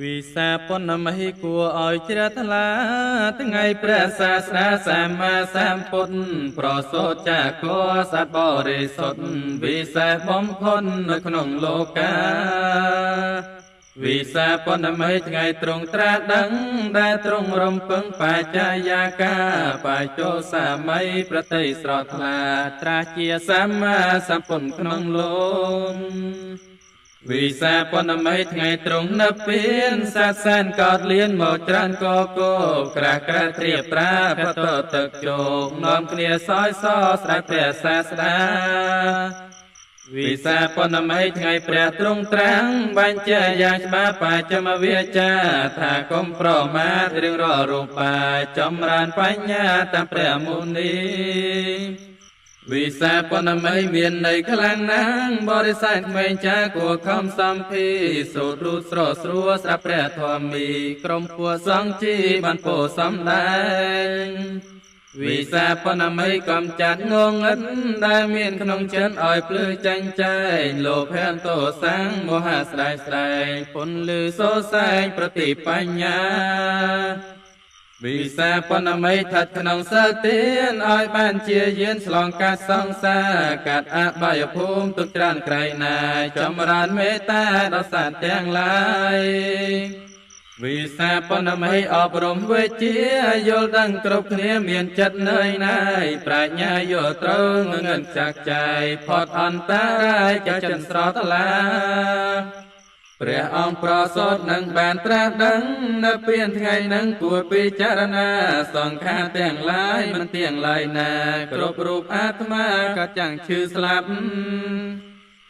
វិសាពណមហិគួរឲ្យជ្រះថ្លាថ្ងៃព្រះសាសនាសម្មាសម្ពុទ្ធប្រសូតចាកោសត្វបរិសុទ្ធវិសេសបំផុតនៅក្នុងលោកាវិសាពណមហិថ្ងៃទ្រង់ត្រាស់ដឹងដែលទ្រង់រំពឹងបច្ចយាកាបច្ចោសម័យប្រតិស្រស់ថ្លាត្រាស់ជាសម្មាសម្ពុទ្ធក្នុងលោកវិសាពណម័យថ្ងៃទ្រង់និព្វានសាសែនកោតលៀនមកច្រើនកកោក្រាស់ក្រាស់ត្រៀបត្រាផតទឹកជោកនាំគ្នាសោយសស្ដេចព្រះសាស្តាវិសាពណម័យថ្ងៃព្រះទ្រង់ត្រាំងបញ្ជាយ៉ាងច្បាស់បច្ចមវាចាថាកុំប្រមាទរឿងរាល់រូបាចម្រើនបញ្ញាតាមព្រះមុនីវិសាពណម័យមានន័យខ្លាំងណាស់បរិស័ទក្មេងចាគួរខំសំភីសូត្ររូតស្រស្រួស្រាប់ព្រះធម្មីក្រុមពួកសង្ឃជីបានពោសំដែងវិសាពណម័យកំចាត់ងងឹតដែលមានក្នុងចិត្តឲ្យភ្លឺចាញ់ចែងលោភៈទោសੰមោហៈស្ដែងស្ដែងពន្លឺសូសែងប្រតិបញ្ញាវិសាពណម័យថិតក្នុងសិលទានឲ្យបានជាយានឆ្លងកាត់សង្សារកាត់អបាយភូមិទុកច្រើនក្រៃណាចម្រើនមេត្តាដល់សត្វទាំងឡាយវិសាពណម័យអប់រំវិជ្ជាយល់ដឹងគ្រប់គ្នាមានចិត្តនឿយណាយប្រាជ្ញាយល់ត្រូវងងឹតចាក់ចែកផុតអន្តរាយចាចិនស្រស់ថ្លាព្រះអង្គប្រសូតនឹងបានត្រាស់ដឹងនៅពៀនថ្ងៃនឹងគួរពិចារណាសង្ខារទាំងឡាយមិនទៀងឡើយណាគ្រប់រូបអាត្មាក៏ចាំងឈឺស្លាប់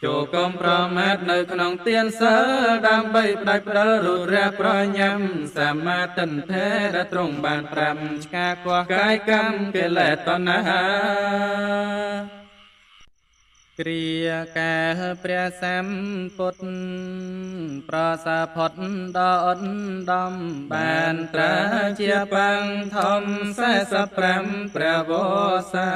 ចូលកុំប្រមាទនៅក្នុងទានសិលដើម្បីផ្ដាច់ផ្ដិលរូបរះប្រញាំសមាទិនធេដែលទ្រង់បានប្រាំឆ្កាកោះកាយកម្មកិលេសតណ្ហាគ្រាកាលព្រះសម្ពុទ្ធប្រសាផុតដល់ឧត្តមបានត្រាជាបាំងធំ45ព្រះវស្សា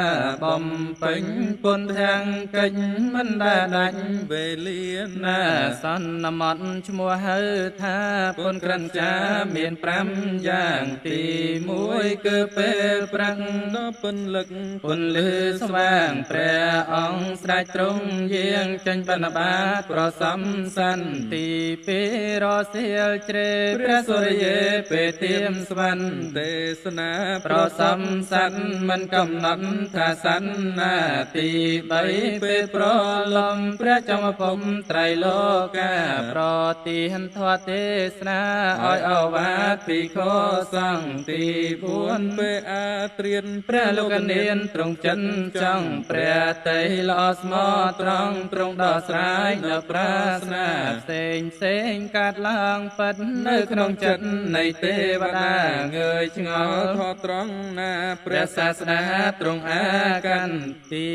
បំពេញពុនទាំងកិច្ចមិនដែលដាច់វេលាណាសន្មត់ឈ្មោះហៅថាពុនក្រិនចាមាន5យ៉ាងទី1គឺពេលប្រាំងដល់ពន្លឹកពន្លឺស្វាងព្រះអង្គស្ដេចទ្រង់យាងចេញបណ្ឌបាតប្រសំសន្តិពីរសៀលជ្រេព្រះសូរិយេពេលទៀមស្វ័នទេសនាប្រសំសន្តិមិនកំណត់ថាសន្ណាទី3ពេលប្រលំព្រះចមភពត្រៃលោកាប្រទានធម៌ទេសនាឲ្យអវាទភិក្ខុសង្ឃទី4ពេលអាត្រៀនព្រះលោកនានទ្រង់ចិនចង់ព្រះតីល្អស្មោះត្រង់ទ្រង់ដោះស្រាយនៅប្រាស្នាផ្សេងផ្សេងកាត់ឡើងពិតនៅក្នុងចិត្តនៃទេវតាងើយឆ្ងល់ធម៌ត្រង់ណាព្រះសាសនាទ្រង់អាកាន់ទី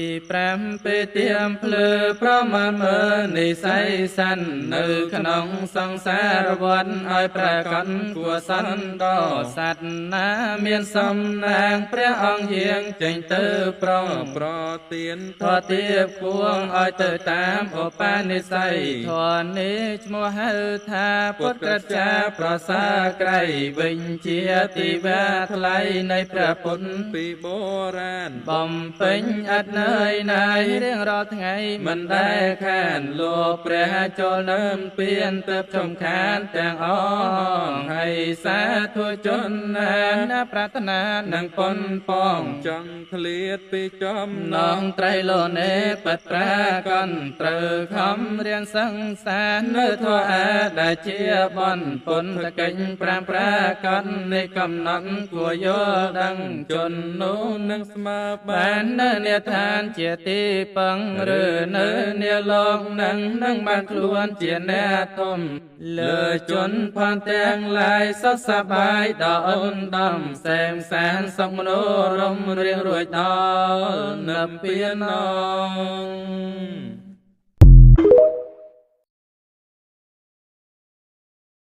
5ពេលទៀមភ្លឺប្រមាណមើលនិស័យស័ននៅក្នុងសង្សារវដ្តឲ្យប្រកបគួសន្តោសត្វណាមានសំណាងព្រះអង្គយាងចេញទៅប្រងប្រទានធម៌ទាបគួងឲ្យទៅតាមឧបនិស្ស័យធម៌នេះឈ្មោះហៅថាពុទ្ធក្រចាប្រសាក្រៃវិញជាទីវាថ្លៃនៃព្រះពុទ្ធពីបុរាណបំពេញឥតនឿយណាយរៀងរាល់ថ្ងៃមិនដែលខានលោកព្រះចូលនឹមពៀនទៅចំខានទាំងអស់ហើយសាធុជនណាប្រាថ្នានឹងប៉ុនប៉ងចង់ឃ្លាតពីចំនងត្រៃលោនេបត្រាកនត្រូវខំរៀនសង្សារនៅធម៌អាដែលជាបនពុទ្ធកិច្ចប្រាំប្រាកដនៃកំណត់គួរយល់ដឹងជននោះនឹងស្មើបាននៅនិឋានជាទីពឹងឬនៅនាលោកនឹងនឹងបានខ្លួនជាអ្នកធំលើជនផនទាំងឡាយសុខសប្បាយដល់ឧត្តមសែមសានសុខមនោរមរៀងរួចដល់និព្វានង។